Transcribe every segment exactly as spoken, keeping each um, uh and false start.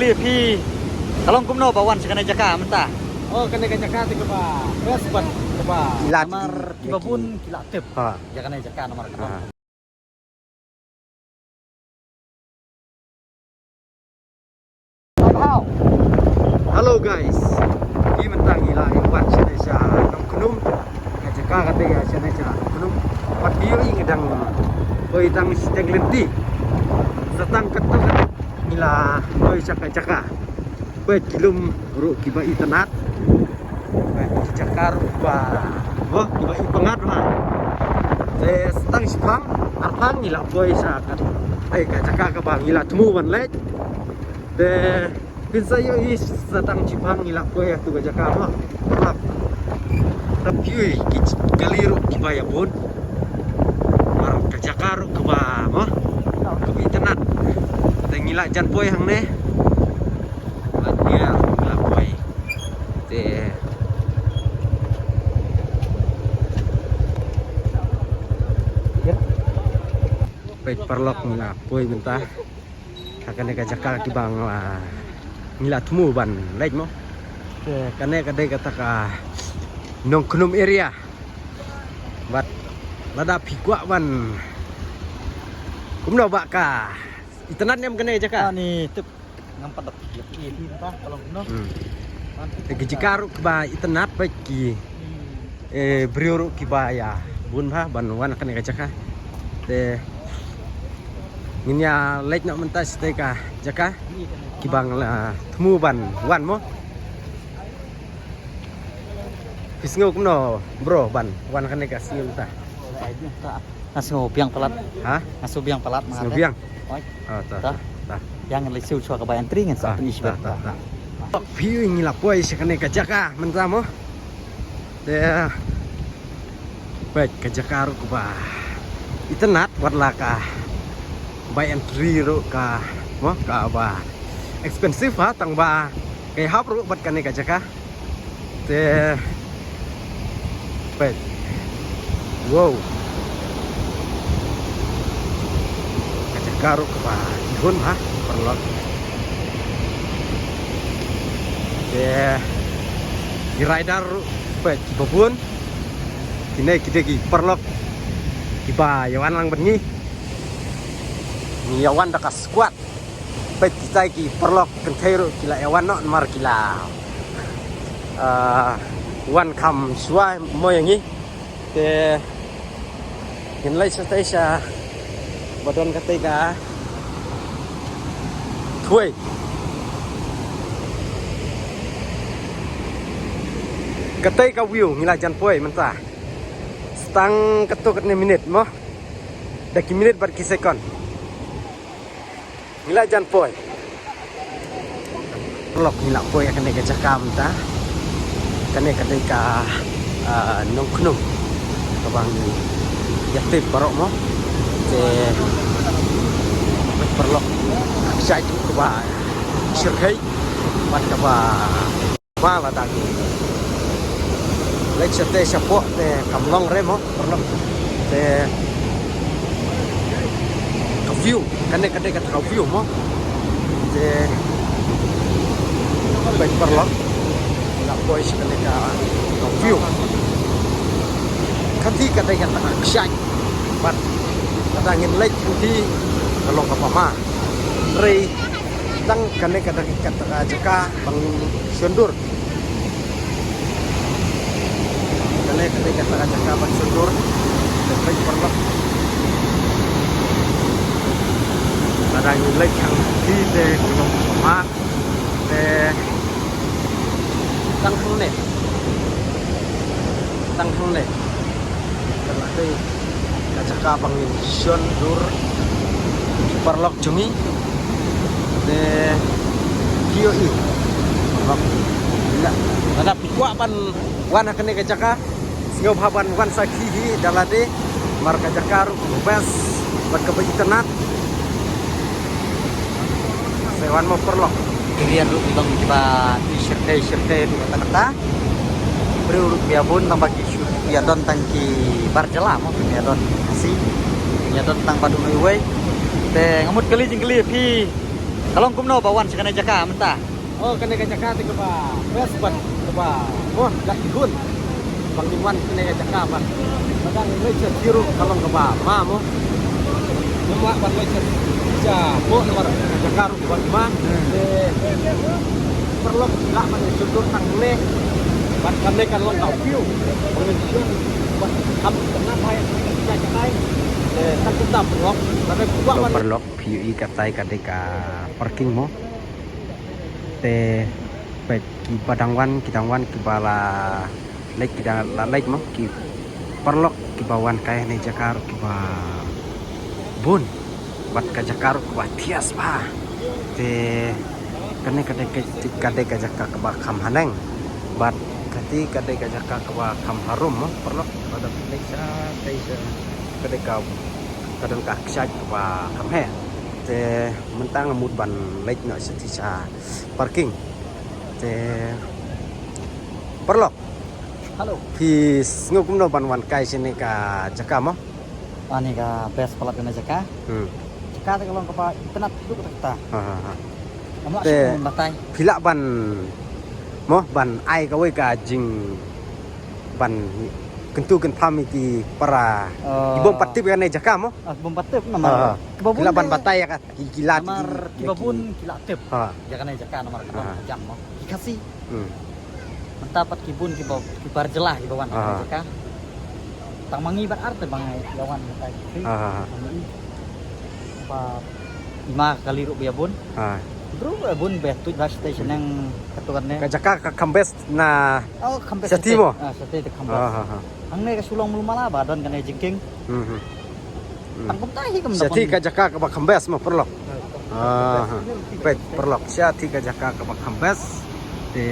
Phi, ka long kumno ba wan sha kane jaka mynta? Oh, kane ka jaka te kaba best bad kaba. Ila namar kiba bun ki la tip. Ha. Ïa kane jaka namar ka long. Ha. Hello guys. Ngi mynta ngi la ïa wan sha ne sha Nongkhnum. Ka jaka ka te ïa sha ne sha Nongkhnum. Pat ïohi ngi dang poi tang shiteng lynti. Sa tang katto katne ngi la poi sha ka jaka. Peit ki lum ruh kiba itynnat. Peit ki jaka ruh kiba, oh, kiba ipyngngad bha. Te sa tang shiphang arphang ngi la poi sha ka, eh, ka jaka kaba ngi la thmu ban leit. Te phin sa ïohi sa tang shiphang ngi la poi ha tu ka jaka mo. Lap. Tap ïohi ki kali ruh kiba ïa bun. Mar ka jaka ruh kaba mo, kaba itynnat. Te ngi la jan poi hangne. Ngi la poi. Te peit paralok ngi la poi mynta. Ha kane ka jaka kiba ngi la, ngi la thmu ban leit mo. Te kane ka dei kata ka Nongkhnum area. Bad lada phi kwah ban kumno ba ka itynnat ne em kane ka jaka? Ani tip ngam pat da ïa phi mynta ka long kumno. Hmm. Te ka jaka ruh kiba itynnat bad ki, eh, briew ruh kiba ïa bun bha ban wan kane ka jaka. Te ngin ïa leit noh mynta sha kata ka jaka kiba ngi la thmu ban wan mo. Phi sngew kumno bro ban wan kane ka sngew mynta? Nga sngew biang palat. Ha? Nga sngew biang palat. Sngew biang? Oi. Ah, ta, ta, ta. Ïa ngan leit siew shuwa ka bai entry ngan sa pynïaid. Ta, ta, ta. Phi ngi la poi sha kane ka jaka mynta mo. Te peit ka jaka ruh kaba itynnat, wat la ka bai entry ruh ka mo kaba expensive ha, tang ba ka ïahap ruh bad kane ka jaka. Te peit. Wow. Ka jaka ruh kaba ihun ha, paralok. Te ki rider ruh peit kiba bun. Kine ki dei ki paralok kiba ïa wan lang bad ngi. Ngi ïa wan da ka squad. Peit kita ki paralok kynthei ruh ki la ïa wan noh namar ki la, ah, wan kham shuwa mo ïa ngi. Te ngin leit shatei sha ba don katei ka thwei. Katei ka view ngi la jan poi mynta. Sa tang katto katne minit mo. Da ki minit bad ki second. Ngi la jan poi. Paralok ngi la poi ha kane ka jaka mynta. Kane ka dei ka, ah, Nongkhnum. Kaba ngi ïa tip baroh mo. Te paralok ka jaka kaba shyrkhei bad kaba ma lada ngi leit shatei shapoh te kam long re mo, paralok. Te ka view, kane ka dei kata ka view mo. Te peit paralok, la poi sha kane ka, ka view. Kati ka dei kata ka kshaid. Bad lada ngin leit kati ka long kaba ma. Hynrei tang kane ka dei kata ka jaka ban shon dur. Kane ka dei kata ka jaka ban shon dur. Te peit paralok. Lada ngi leit hangtei te ka long kaba ma. Te tang hangne. Tang hangne. Ka la dei ka jaka ba ngin shon dur ki paralok jong ngi. Te phi ïohi. Paralok. Lada phi kwah ban wan ha kane ka jaka, sngewbha ban wan sakhi hi da lade. Namar ka jaka ruh ka best bad kaba itynnat. Sa wan mo paralok. Ki riat ruh ki long kiba i shyrkhei shyrkhei ruh katta katta. Briew ruh ki ïa bun tang ba ki shu ïa don tang ki bar jylla mo, ki ïa don Khasi, ki ïa don tang ba dum uwei. Te nga mut kylli jingkylli phi, Ka long kumno ba wan sha kane jaka mynta? Oh, kane ka jaka te kaba best bad kaba, oh, da ki hun. Ba ngin wan kane ka jaka bad. Ba dang leit sha Tiruk ka long kaba ma mo. Mo ma ban leit sha mo namar ka jaka ruh kaba ma. Hmm. Te paralok lah ban shu dur tang ne. Bad kane ka long ka view. Ba ngin shu bad kam kena bai ka jaka. Te kan kita paralok. Ba dang kuat ban paralok. Phi ïohi katai ka dei ka parking mo. Te peit kiba dang wan, ki dang wan, kiba la leit, ki dang la leit mo, ki paralok kiba wan kai ne jaka ruh kiba bun. Bad ka jaka ruh kiba thiah bha. Te kane ka dei ka, ka dei ka jaka kaba kham haneng. Bad kati ka dei ka jaka kaba kham harum mo, paralok. Bad leit sha, leit sha. Ka dei ka, ka don ka kshaid kaba kham heh. Te mynta nga mut ban leit noh sha ti sha parking. Te paralok. Hello. Phi sngew kumno ban wan kai shane ka jaka mo? Ani ka best palat kane jaka. Hmm. Jaka te ka long kaba itynnad duk kata. Ha ha ha. Amla. Te shu batai. Phi lah ban mo ban ai kawei ka jing ban kyntu kynpham ïa ki para. Oh. Ki bym pat tip kane jaka mo? Ah, bym pat tip namar. Ha ha. Kiba bun phi lah ban te batai ïa ka. Ki, ki lad, namar ki, kiba bun ki la tip. Ha. Ïa kane jaka namar kaba jam mo. Ki Khasi. Hmm. Mynta pat ki bun kiba, ki bar jylla kiba wan kane jaka. Tang ma ngi bad ar te ba ngi ïa wan mynta ki. Ha, ha, ha. Ba i ma kali ruh ba ïa bun. Ha. Bru ba bun ba tuid ba station yang katuan ne. Ka jaka ka kham best na. Oh, kham best. Sha ti mo? Ah, sha ti te kham best. Ha, ha, ha. Hangne ka shu long mulu mala ba don kane jingkieng. Hmm, hmm. Hmm. Tang kumta hi kam. Sha ti ka jaka kaba kham best mo paralok. Ah, ha. Peit paralok, sha ti ka jaka kaba kham best. Te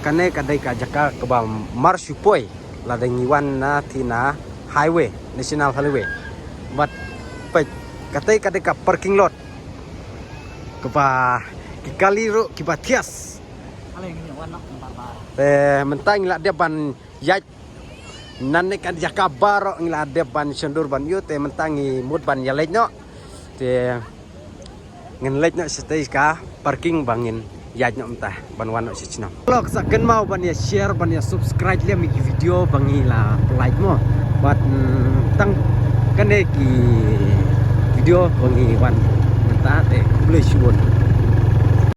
kane ka dei ka jaka kaba mar shu poi lada ngi wan na ti na highway, national highway. Bad peit katei ka dei ka parking lot. Kaba ki kali ruh kiba thiah. Te mynta ngi la dep ban ïaid. Nangne ka jaka baroh ngi la dep ban shon dur ban ïoh, te mynta ngi mut ban ïaleit noh. Te ngin leit noh shatei ka parking ba ngin ïaid noh mynta ban wan noh sha shnong. Paralok sa kynmaw ban ïa share ban ïa subscribe lem ïa ki video ba ngi la pynlait mo. Bad, mm, tang kane ki video ba ngi wan mynta te khublei shibun.